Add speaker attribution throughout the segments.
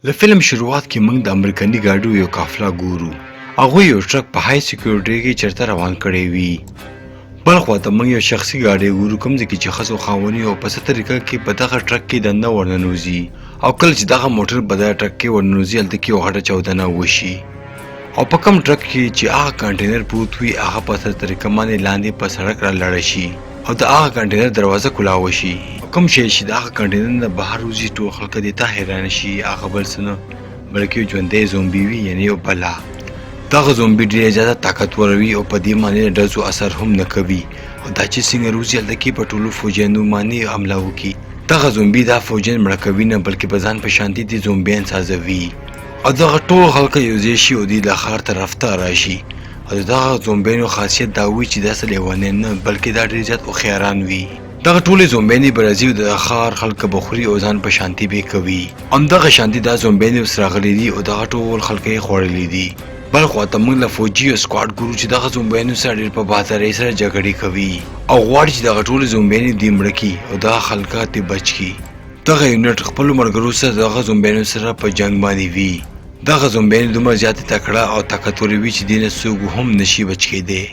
Speaker 1: له فلم شروعات کې موږ د امریکني ګاډو یو قافله ګورو. هغوی یو ټرک په های سکیورټي کې چرته روان کړی وي. بلخوا ته موږ یو شخصي ګاډی ګورو، کوم ځای کې چې ښځو خاوني او په څه طریقه کې په دغه ټرک کې دننه ورننوځي، او کله چې دغه موټر په دغه ټرک کې ورننوځي، هلته کې یو غټه چاودنه وشي، او په کوم ټرک کې چې هغه کانټینر پروت وي، هغه په څه طریقه باندې لاندې په سړک را لړه شي او د هغه کانټینر دروازه کولاوه شي. کوم شی چې د هغه کانټینر نه بهر وځي، ټول خلک دې ته حیران شي. هغه بل څه نه بلکې یو ژوندی زومبي وي، یعنی یو بلا. دغه زومبي ډېر زیاته طاقتور وي او په دې باندې د ډزو اثر هم نه کوي، او دا چې څنګه روزي، هلته کې په ټولو فوجیانو باندې حمله وکړي. دغه زومبي دا فوجیان مړه کوي نه، بلکې په ځان په شانتي دې زومبیان سازوي، او دغه ټول خلک یو ځای شي او دوی د ښار طرف ته راشي. او د دغه زومبیانو خاصیت دا وي چې دا څه لیونیان نه، بلکې دا ډېر زیات هوښیاران وي. دغه ټولې زومبیانې به راځي او د ښار خلک به خوري او ځان په شانتي به کوي. همدغه شانتي دا زومبیانې اوس راغلي دي او دغه ټول خلک یې خوړلي دي. بلخوا ته موږ له فوجي یو سکواډ ګورو چې دغه زومبیانو سره ډېر په بهترۍ سره جګړې کوي او غواړي چې دغه ټولې زومبیانې دوی مړه کړي او دغه خلک ترې بچ کړي. دغه یونټ خپلو ملګرو سره دغه زومبیانو سره په جنګ باندې وي. دغه زومبیانې دومره زیاتې تکړه او طاقتورې وي چې دې نه څوک هم نشي بچ کېدی.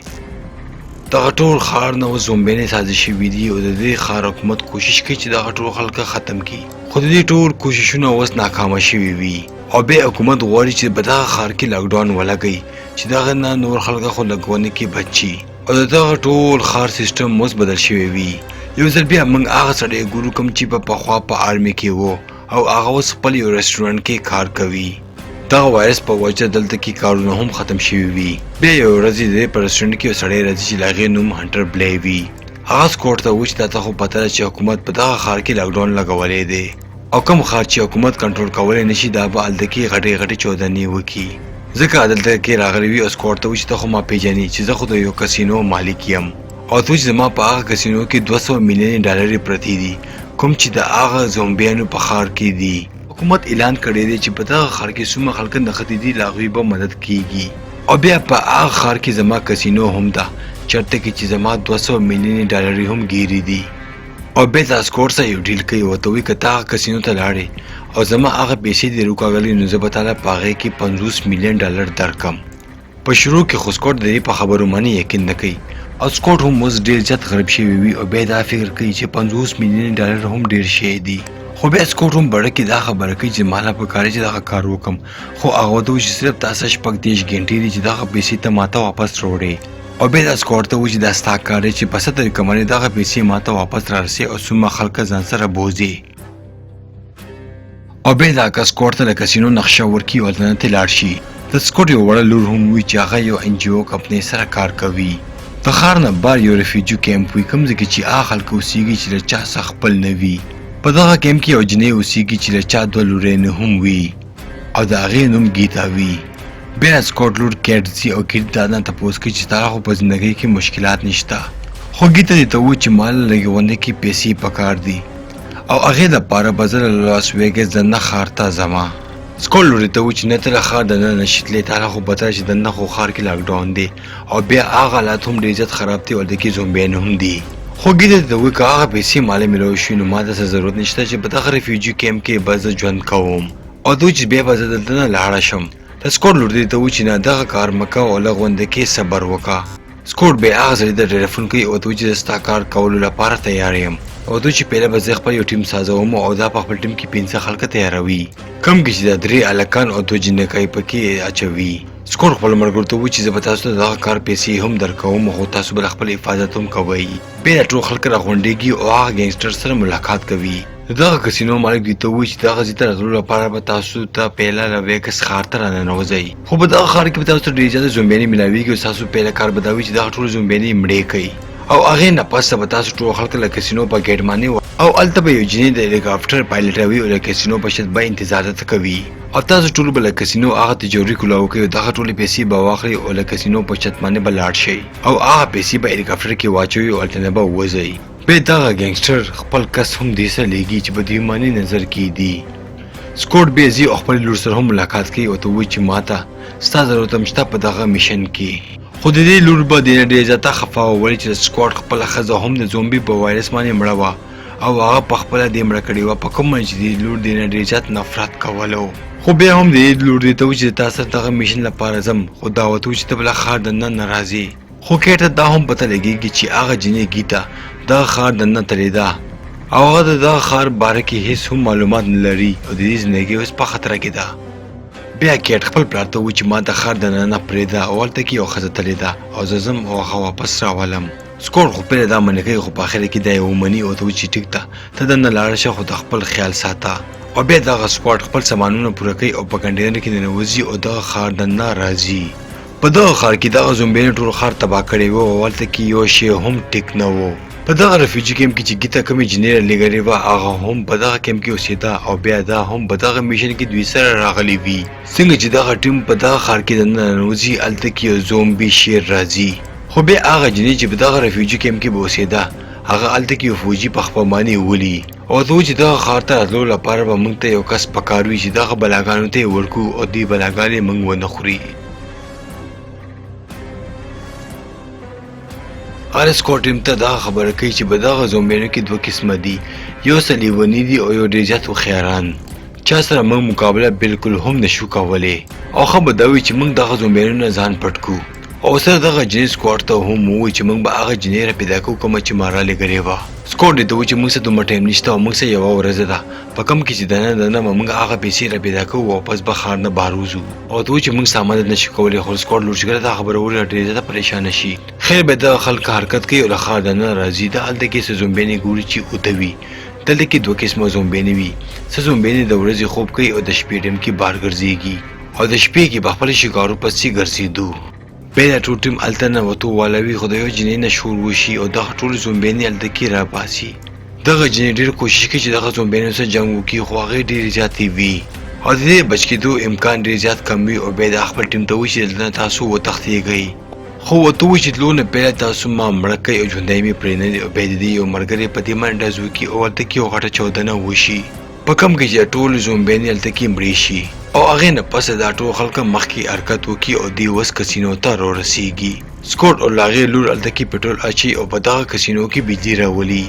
Speaker 1: دغه ټول ښار نه اوس زومبیانې سازې شوي دي او د دې ښار حکومت کوشش کوي چې دغه ټول خلک ختم کړي، خو د دې ټول کوششونه اوس ناکامه شوي وي، او بیا حکومت غواړي چې په دغه ښار کې لاک ډاون ولګوي چې دغه نه نور خلک خو لګونه کې بچ شي، او د دغه ټول ښار سیستم اوس بدل شوی وي. یو ځل بیا موږ هغه سړی ګورو کوم چې په پخوا په آرمي کې و او هغه اوس خپل یو رستورانت کې کار کوي. دغه وایرس په وجه دلته کې کارونه هم ختم شوي وي. بیا یو ورځ د دې په رستورانت کې یو سړی راځي چې له هغې نوم هنټر بلی وي. هغه سکوټ ته وایي چې تا ته خو پته ده چې حکومت په دغه ښار کې لاک ډاون لګولی دی، او کوم ښار چې حکومت کنټرول کولی نشي، دا به هلته کې غټې غټې چاودنې وکړي، ځکه دلته کې راغلی وي. او سکوټ ته وایي چې ته خو ما پیژنې چې زه خو د یو کسینو مالک یم، او ته چې زما په هغه کسینو کې 200 میلیون ډالرې پرتې دي، کوم چې د هغه زومبیانو په ښار کې دي. حکومت اعلان کړی دی چې په دغه ښار کې څومره خلک نښتي دي، له هغوی به مدد کیږي، او بیا په هغه ښار کې زما کسینو هم ده، چېرته کې چې زما 200 میلیون ډالرې هم ګیرې دي. او بیا د سکوټ سره یو ډیل کوي، ورته وایي که ته هغه کسینو ته لاړې او زما هغه پیسې دې روکاږلې، نو زه به تا له په هغې کې 50 میلیون ډالر درکړم. په شروع کې خو سکوټ د دې په خبرو باندې یقین نه کوي، او سکوټ هم اوس ډېر زیات غریب شوی وي، او بیا دا فکر کوي چې 50 میلیون ډالر هم ډېر شی دي. خو بیا سکوټ هم بړه کې دا خبره کوي چې ما له پکار چې دغه کار وکړم، خو هغه ورته وایي چې صرف تا سره 36 ګنټې دي چې دغه پیسې ته ماته واپس راوړې. او بیا دا سکوټ ته وایي چې دا ستا کار دی چې په څه طریقه باندې دغه پیسې ماته واپس رارسې او څومره خلک ځان سره بوځې. او بیا دا کس سکوټ ته د کسینو نقشه ورکړي او هلته ترې لاړ شي. د سکوټ یو وړه لور هم وي چې هغه یو ان جي او کمپنۍ سره کار کوي. د ښار نه بهر یو ریفیوجي کیمپ وي، کوم ځای کې چې هغه خلک اوسیږي چې له چا څخه خپل نه وي. په دغه کیمپ کې یو جینۍ اوسیږي چې له چا دوه لورینې هم وي او د هغې نوم ګیتا وي. بیا د سکوټ لور کیټ ځي او کیټ دا نه تپوس کوي چې تا خو په زندګۍ کې مشکلات نشته، خو ګیتا دې ته وایي چې ما له لږې غونډې کې پیسې پکار دي او هغې دپاره به زه له لاس ویګس دننه ښار ته ځمه. سکوټ لوري ته وایي چې نه، ته له ښار دننه نشي تللی، تا له خو پته ده چې دننه خو ښار کې لاک ډاون دی او بیا هغه حالات هم ډېر زیات خراب دي او هلته کې زومبیان هم دي. خو ګیتا ته وایي که هغه پیسې ماله میلاو شي، نو ما ته څه ضرورت نشته چې په دغه ریفیوجي کیمپ کې به زه ژوند کوم، او ته چې بیا به زه دلته نه لاړه شم. د سکوټ لور دې ته وایي چې نه، دغه کار مه کوه او لږ غونډه کې صبر وکړه. سکوټ بیا هغه سړي ته ټلیفون کوي او ورته وایي چې زه ستا کار کولو لپاره تیار یم، او ته چې پهله به زه خپل یو ټیم سازوم، او دا په خپل ټیم کې پنځه خلک تیاروي، کوم کې چې دا درې هلکان او دوه جینکۍ پکې اچوي. سکوټ خپلو ملګرو ته وایي چې زه به تاسو ته دغه کار پیسې هم درکوم، خو تاسو به خپل حفاظت هم کوئ. بیا دا ټول خلک راغونډېږي او هغه ګینګسټر سره ملاقات کوي. د دغه کسینو مالک دوی ته وایي چې دغه ځای ته راتلو لپاره به تاسو ته پهله له ویګس ښار ته راننوځئ، خو په دغه ښار کې به تاسو ته ډېرې زیاتې زومبیانې میلاویږي، او ستاسو پهله کار به دا وي چې دغه ټول زومبیانې مړې کړئ، او هغې نه پس به تاسو ټول خلک له کسینو په ګیټ باندې، او هلته به یو جینۍ د هلیکاپټر پایلټوي او له کسینو په چت به انتظار درته کوي، او تاسو ټول به له کسینو هغه تجاري کولاو کوي او دغه ټولې پیسې به واخلئ او له کسینو په چت باندې به لاړ شئ او هغه پیسې به هلیکاپټر کې واچوئ او هلته نه به ووځئ. بیا دغه ګینګسټر خپل کس هم دې سره لیږي چې په دوی باندې نظر کې دي. سکوټ بیا ځي او خپل لور سره هم ملاقات کوي او ته وایي چې ماته ستا ضرورت هم شته په دغه میشن کې. خو د دې لور به دې نه ډېره زیاته خفه وه، ولې چې د سکوټ خپله ښځه هم د زومبي په وایرس باندې مړه وه. او هغه په خپله دې مړه کړې وه، په کوم باندې چې دې لور دې نه ډېر زیات نفرت کولو. خو بیا هم د دې لور دې ته وویل چې تا سره دغه میشن لپاره ځم، خو دا ورته وویل چې ته به له ښار دننه نه راځې. خو کیټ ته دا هم پته لګېږي چې هغه جینۍ ګیتا دغه ښار دننه تللې ده او هغه د دغه ښار باره کې هیڅ هم معلومات نه لري او د دې زندګي اوس په خطر کې ده. بیا کیټ خپل پلار ته وویل چې ما د ښار دننه پرېږده او هلته کې یوه ښځه تللې ده او زه ځم او هغه واپس راولم. سکوټ خو پهله دا منع کوي، خو په اخره کې دا یې ومني او ته وایي چې ټیک ده، ته دننه لاړه شه خو د خپل خیال ساته. او بیا دغه سکواډ خپل سامانونه پوره کوي او په کنټینر کې ننوځي او دغه ښار دننه راځي. په دغه ښار کې دغه زومبیانو ټول ښار تباه کړی وو او هلته کې یو شی هم ټیک نه وو. په دغه رفیوجي کیمپ کې چې ګیتا کومې جینۍ رالیږلې وه هغه هم په دغه کیمپ کې اوسېده او بیا دا هم په دغه میشن کې دوی سره راغلي وي. څنګه چې دغه ټیم په دغه ښار کې دننه ننوځي هلته کې یو زومبي شیر راځي. خو بیا هغه جینۍ چې په دغه رفیوجي کیمپ کې به اوسېده هغه هلته کې یو فوجي په خپه باندې ولي او ورته وویل چې دغه ښار ته راتلو لپاره به موږ ته یو کس پکار وي چې دغه بلاګانو ته یې ورکړو او دوی بلاګانې موږ ونه خوري. هغه سکوټ ټیم ته دغه خبره کوي چې په دغه زومبیانو کې دوه قسمه دي، یو څه لیوني دي او یو ډېر زیات هوښیاران، چا سره موږ مقابله بالکل هم نشو کولی او ښه به دا وي چې موږ دغه زومبیانو نه ځان پټ کړو. او سره دغه جینۍ سکواډ ته هم وویل چې موږ به هغه جینۍ را پیدا کوو کومه چې ما رالیږلې وه. سکواډ دې ته وویل چې موږ سره دومره ټایم نشته او موږ سره یوه ورځ ده په کوم کې چې دننه دننه به موږ هغه پیسې را پیدا کوو او پس به ښار نه بهر وځو. او ورته وویل چې موږ سامان نه شو کولی، خو د سکواډ لور چې کله دا خبره واوري ډېر زیاته پریشانه شي. خیر بیا دغه خلک حرکت کوي او له ښار دننه راځي. دا هلته کې څه زومبیانې ګوري چې اوده وي. دلته کې دوه قسمه زومبیانې وي، څه زومبیانې د ورځې خوب کوي او د شپې ټایم کې بهر ګرځېږي او د شپې کې به خپل شکارو پسې ګرځېدو. بیا دا ټول ټیم هلته نه وتو والوي، خو د یو جینۍ نه شور وشي او دغه ټول زومبیانې هلته کې راباسي. دغه جینۍ ډېر کوشش کوي چې دغه زومبیانو سره جنګ وکړي، خو هغې ډېرې زیاتې وي او د دې بچ کېدو امکان ډېر زیات کم وي. او بیا دا خپل ټیم ته وایي چې دلته نه تاسو وتښتېږئ، خو ورته ووایي چې تلو نه پهله تاسو ما مړه کړئ او ژوندی مې پرې نه دی. او بیا د دې یو ملګری په دې باندې ډز وکړي او هلته کې یوه غټه چاودنه وشي په کوم کې چې ټول زومبیانې هلته کې مړې شي. او هغې نه پس دا ټول خلک مخکې حرکت وکړي او دوی اوس کسینو ته راورسیږي. سکوټ او له هغې لور هلته کې پټرول اچوي او په دغه کسینو کې بجلي راولي.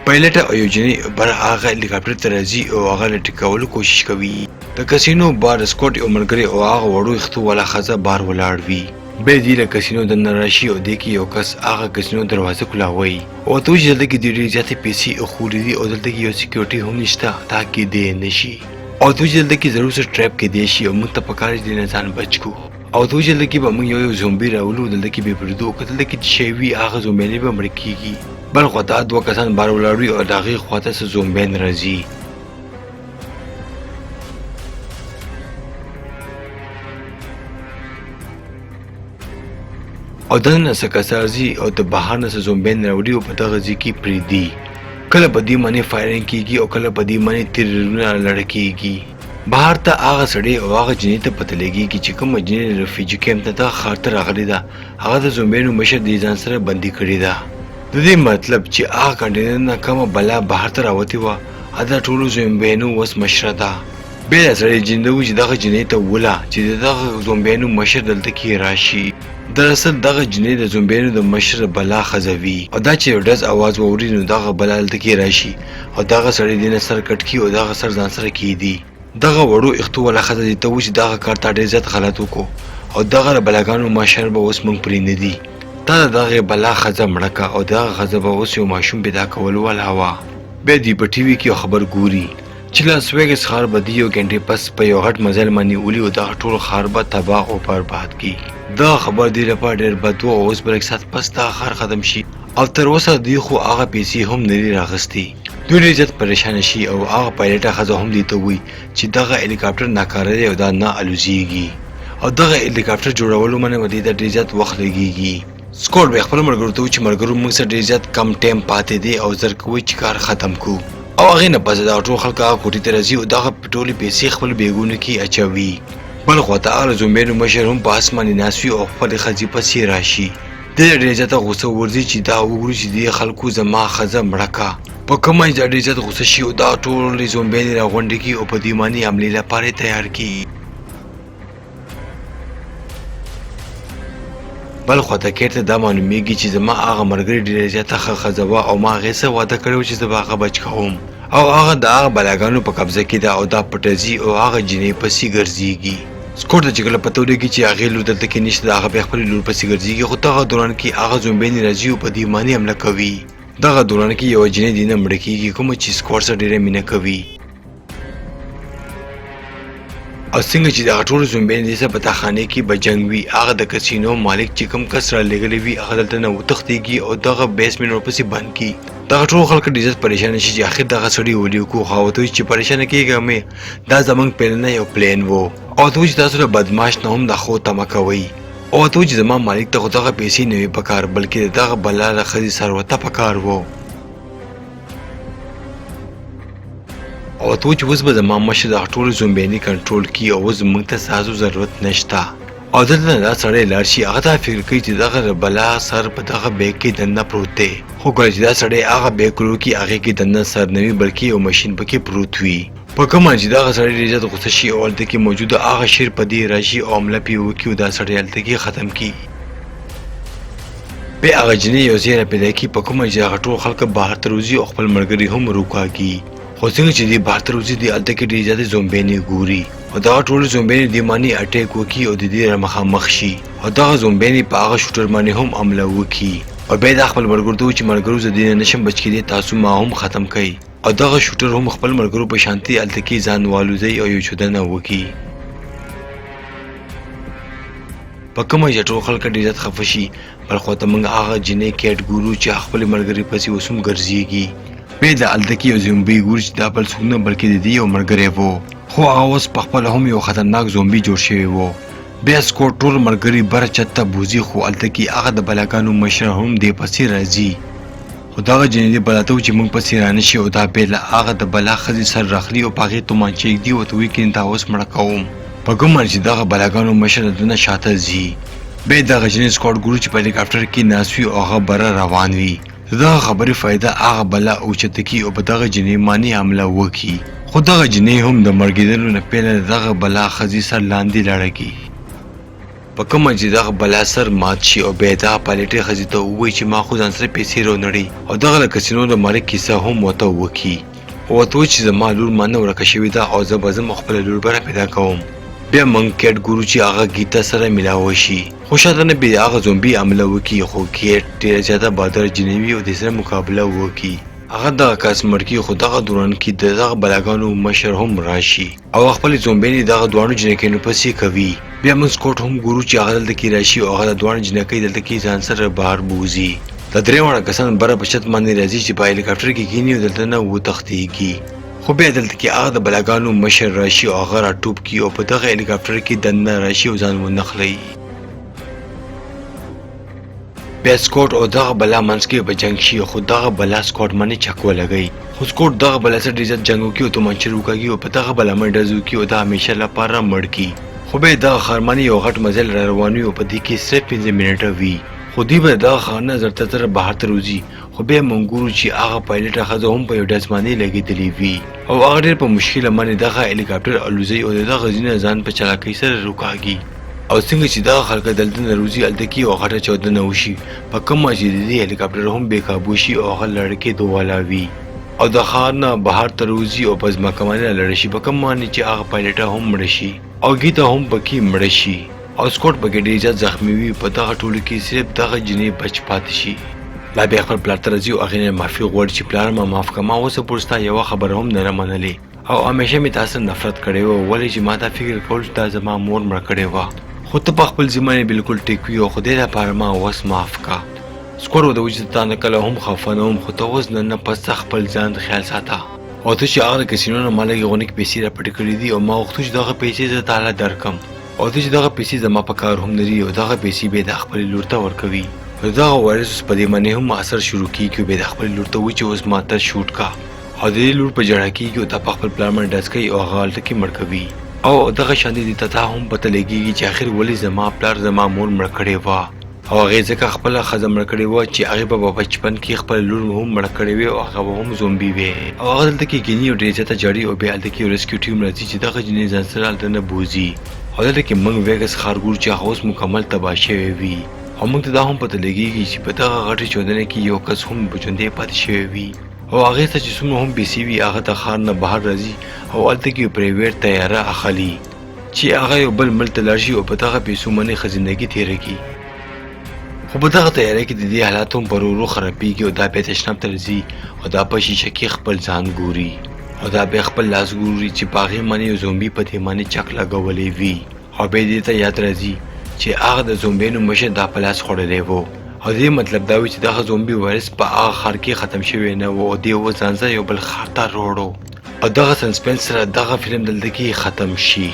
Speaker 1: پایلټ او یو جینۍ بر هغه هلیکاپټر ته راځي او هغه له ټیکولو کوشش کوي. د کسینو بار د سکوټ یو ملګری او هغه وړو ویښتو والا ښځه بار ولاړ وي. بیا دوی له کسینو دننه راشي او دې کې یو کس هغه کسینو دروازه کولاوي او ورته وایي چې دلته کې دوی ډېرې زیاتې پیسې ایښودلې دي او دلته کې یو سکیورټي هم نشته دا کېدی نه شي. او ورته وایي چې دلته کې ضرور څه ټریپ کېدی شي او موږ ته پکار دي چې دې نه ځان بچ کړو. او ورته وایي چې دلته کې به موږ یو یو زومبي راولو دلته کې به یې پرېږدو او که دلته کې څه شی وي هغه زومبیانې به مړه کېږي. بل خوا ته دوه کسان بار ولاړ وي او د هغې خوا ته څه زومبیان راځي. او دننه څه کس راځي او د بهر نه څه زومبیان راوړي او په دغه ځای کې پرېږدي. کله په دې معنی فایرنګ کېږي او کله په دې معنی تیرونه لړ کېږي. بهر ته هغه سړی او هغه جینۍ ته پته لګېږي چې کومه جینۍ له رفیوجي کیمپ نه دغه ښار ته راغلې ده هغه د زومبیانو مشر دې ځان سره بندي کړې ده. د دې مطلب چې هغه کنټینر نه کومه بلا بهر ته راوتې وه هغه د ټولو زومبیانو اوس مشره ده. بیا دا سړی جینۍ ته وویل چې دغه جینۍ ته وله چې د دغه زومبیانو مشر دلته کې راشي. دراصل دغه جینۍ د زومبیانو د مشر بلا ښځه وي او دا چې یو ډز اواز واوري نو دغه بلا دلته کې راشي او دغه سړی دې نه سر کټ کړي او دغه سر ځان سره کیږدي. دغه وړو اختو والا ښځه دې ته وویل چې دغه کار تا ډېر زیات غلط وکړو او دغه د بلاګانو مشر به اوس موږ پرې نه دي. تا د دغې بلا ښځه مړه کړه او دغه ښځه به اوس یو ماشوم پیدا کولو والا وه. بیا دوی په ټي وي کې یو خبر ګوري چې لاس ویګس ښار به د یو ګنټې پس په یو غټ مزل باندې ولي او دغه ټول ښار به تباه او برباد کړي. دغه خبر دوی لپاره ډېر بد و او اوس به لږ ساعت پس دغه ښار ختم شي او تر اوسه دوی خو هغه پیسې هم نه دي راغستي. دوی ډېر زیات پریشانه شي او هغه پایلټه ښځه هم دوی ته وایي چې دغه هلیکاپټر ناکاره دی او دا نه الوزیږي او دغه هلیکاپټر جوړولو باندې به دوی ته ډېر زیات وخت لګیږي. سکوټ به خپلو ملګرو ته وویل چې ملګرو موږ سره ډېر زیات کم ټایم پاتې دی او زر کوئ چې کار ختم کړو. او هغې نه پس دغه ټول خلک هغه کوټې ته راځي او دغه ټولې پیسې خپلو بیګونو کې اچوي. بل خوا ته هغه زومبیانو مشر هم په اس باندې ناست وي او خپلې ښځې پسې راشي. ده ته ډېره زیاته غوسه ورځي چې دا وګوري چې دې خلکو زما ښځه مړه کړه. په کومه چې دا ډېر زیات غوسه شي او دغه ټولې زومبیانې راغونډې کړي او په دې باندې حملې لپاره یې تیار کړي. بل خوا ته کیټ ته دا معلومیږي چې زما هغه ملګرې ډېره زیاته ښه ښځه وه او ما هغې سره واده کړی و چې زه به هغه بچ کوم او هغه د هغه بلاګانو په قبضه کې ده او دا پټه ځي او هغه جینۍ پسې ګرځېږي. سکوټ ته چې کله پته ولګي چې هغې لور دلته کې نشته، د هغه بیا خپلې لور پسې ګرځېږي، خو دغه دوران کې هغه زومبیانې راځي او په دې باندې حمله کوي. دغه دوران کې یوه جینۍ دینه مړه کېږي کومه چې سکوټ سره ډېره مینه کوي. او څنګه چې دغه ټول زومبیان دې سره په تاخانې کې به جنګ وي، هغه د کسینو مالک چې کوم کس را لېږلی وي هغه دلته نه وتښتېږي او دغه بیسمنټ ورپسې بند کړي. دغه ټول خلک ډېر زیات پریشانه شي چې اخر دغه سړي ولې وکړو، خو هغه ورته وایي چې پریشانه کېږه مې، دا زموږ پلنه یو پلان و او ورته وایي چې تاسو له بدماش نه هم د ښو تمه کوئ. او ورته وایي چې زما مالک ته خو دغه پیسې نه وې پکار، بلکې د دغه بلا له ښځې سر ورته پکار و. او ته چې اوس به زما مشر دغه ټولې زومبیانې کنټرول کړي او اوس زموږ ته ستاسو ضرورت نشته. او دلته دا سړی لاړ شي، هغه دا فکر کوي چې دغه بلا سر په دغه بیګ کې دننه پروت دی، خو کله چې دا سړی هغه بیګ وروکړي هغې کې دننه سر نه وي بلکې یو ماشین پکې پروت وي. په کومه چې دغه سړی ډېر زیات غوسه شي او هلته کې موجوده هغه شیر په دې راشي او حمله پرې وکړي او دا سړی هلته کې ختم کړي. بیا هغه جینۍ یو ځای را پیدا کړي په کومه چې هغه ټول خلک بهر ته روځي او خپل ملګري هم روکاږي. خو څنګه چې دوی بهر ته روځي دوی هلته کې ډېرې زیاتې زومبیانې ګوري او دغه ټولې زومبیانې دوی باندې اټیک وکړي او د دوی را مخامخ شي او دغه زومبیانې په هغه شوټر باندې هم حمله وکړي. او بیا دا خپل ملګرو ته وایي چې ملګرو زه دې نه نشم بچ کېدی، تاسو ما هم ختم کړئ. او دغه شوټر هم خپل ملګرو په شانتي هلته کې ځان والوځي او یو چودنه وکړي. په کومه چې ټول خلک ډېر زیات خفه شي. بل خوا ته موږ هغه جینۍ کیټ ګورو چې خپلې ملګرې پسې اوس هم ګرځېږي. بیا د هلته کې یو زومبي ګورو چې دا بل څوک نه بلکې د دې یو ملګری و، خو هغه اوس په خپله هم یو خطرناک زومبي جوړ شوی و. بیا سکوټ ټول ملګري بره چت ته بوځي، خو هلته کې هغه د بلاګانو مشر هم دې پسې راځي. خو دغه جینۍ دې بلا ته وایي چې موږ پسې رانه شي او دا بیا له هغه د بلا ښځې سر راخلي او په هغې تومانچه ږدي او ورته وایي کینې تا اوس مړه کوم. په کوم باندې چې دغه بلاګانو مشر له ده نه شاته ځي. بیا دغه جینۍ سکوټ ګورو چې په هلیکاپټر کې ناست وي او هغه بره روان وي. د دغه خبرې فایده هغه بلا اوچته کړي او په دغه جینۍ باندې حمله وکړي، خو دغه جینۍ هم د مرګېدلو نه پهله د دغه بلا ښځې سر لاندې لاړه کړي. په کومه چې دغه بلا سر مات شي او بیا دغه پایلټې ښځې ته ووایي چې ما خو ځان سره پیسې رانړي او دغه له کسینو د مالک کیسه هم ورته وکړي او ورته ووایي چې زما لور ما نه ورکه شوې ده او زه به ځم او خپله لور به را پیدا کوم. بیا موږ کیټ ګورو چې هغه ګیتا سره ملاوه شي، خو شاته نه بیا هغه زومبي حمله وکړي، خو کیټ ډېره زیاته بادره جینۍ وي او دې سره مقابله وکړي. هغه دغه کس مړ کړي، خو دغه دوران کې د دغه بلاګانو مشر هم راشي او خپلې زومبیانې دغه دواړو جینکیانو پسې کوي. بیا موږ سکوټ هم ګورو چې هغه دلته کې راشي او هغه د دواړو جینکۍ دلته کې ځان سره بهر بوځي. دا درې واړه کسان بره په چت باندې راځي چې په هلیکاپټر کې کښېني او دلته نه وتښتېږي، خو بیا دلته کې هغه د بلاګانو مشر راشي او هغه راټوپ کړي او په دغه هلیکاپټر کې دننه راشي او ځان ونښلوي. بیا سکوټ او دغه بلا منځ کې په جنګ شي، خو دغه بلا سکوټ باندې چک ولګوي، خو سکوټ دغه بلا سره ډېر زیات جنګ وکړي او تومانچه وکاږي او په دغه بلا باندې ډز وکړي او دا همیشه لپاره مړ کړي. خو بیا دغه ښار باندې یو غټ مزل را روان وي او په دې کې صرف 5 منټه وي، خو دوی به دغه ښار نه زر تر زره بهر ته روځي. خو بیا موږ ګورو چې هغه پایلټه ښځه هم په یو ډز باندې لګېدلې وي او هغه ډېر په مشکله باندې دغه هلیکاپټر الوځوي او د دغه ځای نه ځان په چالاکۍ سره روکاږي. او څنګه چې دغه خلک دلته نه روځي هلته کې یوه غټه چاودنه وشي په کومه چې د دې هلیکاپټر هم بې قابو شي او هغه لړکې دواله وي او د ښار نه بهر ته روځي او په ځمکه باندې رالړه شي، په کوم باندې چې هغه پایلټه هم مړه شي او ګیتا هم پکې مړه شي او سکوټ پکې ډېر زیات زخمي وي. په دغه ټولو کې صرف دغه جینۍ بچ پاتې شي. لا بیا خپل پلار ته راځي او هغې نه معافي غواړي چې پلار ما معاف کړه، ما اوسه پورې ستا یوه خبره هم نه ده منلې او همیشه مې تا سره نفرت کړی و، ولې چې ما دا فکر کول چې تا زما مور مړه کړې وه، خو ته په خپل ذمه یې بالکل ټیک وي او خدای لپاره ما اوس معاف کړه. سکوټ ورته وویل چې تا نه کله هم خفه نه وم، خو ته اوس نن نه پس ته خپل ځان خیال ساته. او ته چې هغه د کسینو نه ما لږې غونې کې پیسې را پټې کړې دي او ما غوښتل چې دغه پیسې زه تاله درکړم او ته چې دغه پیسې زما په کار هم نه دي او دغه پیسې بیا د خپلې لور ته ورکوي. نو دغه وایرس اوس په دې باندې هم اثر شروع کیږي او بیا د خپلې لور ته وایي چې اوس ما ته شوټ کا او د دې لور په ژړا کیږي او دا په خپل پلار باندې ډز کوي او هغه هلته کې مړ کوي. او دغه شان دې ته تا هم پته لګیږي چې اخر ولې زما پلار زما مور مړه کړې وه او هغې ځکه خپله ښځه مړه کړې وه چې هغې به په بچپن کې خپله لور هم مړه کړې وي او هغه به هم زومبي وي. او هغه دلته کې کیني او ډېر زیاته ژاړي او بیا هلته کې یو ریسکیو ټیم راځي چې دغه جینۍ ځان سره هلته نه بوځي. او دلته کې موږ ویګس ښار ګورو چې هغه اوس مکمل تباه شوی وي. او موږ ته دا هم پته لګیږي چې په دغه غټې چاودنه کې یو کس هم په ژوندی پاتې شوی وي او هغې ته چې څومره هم پیسې وي هغه د ښار نه بهر راځي او هلته کې یو پرایویټ طیاره اخلي چې هغه یو بل ملک ته لاړ شي او په دغه پیسو باندې ښه زندګي تېره کړي. خو په دغه طیاره کې د دې حالات هم په ورو خرابېږي او دا بیا تشناب ته راځي او دا په شیشه کې خپل ځان ګوري او دا بیا خپل لاس ګوري چې په هغې باندې یو زومبي په دې باندې چک لګولی وي او بیا دې ته یاد راځي چې هغه د زومبیانو مشر دا په لاس خوړلی وو او دې مطلب دا وي چې دغه زومبي وایرس په هغه ښار کې ختم شوی نه وو او دې اوس ځان سره یو بل ښار ته راوړو او دغه سسپنس سره دغه فلم دلته کې ختم شي.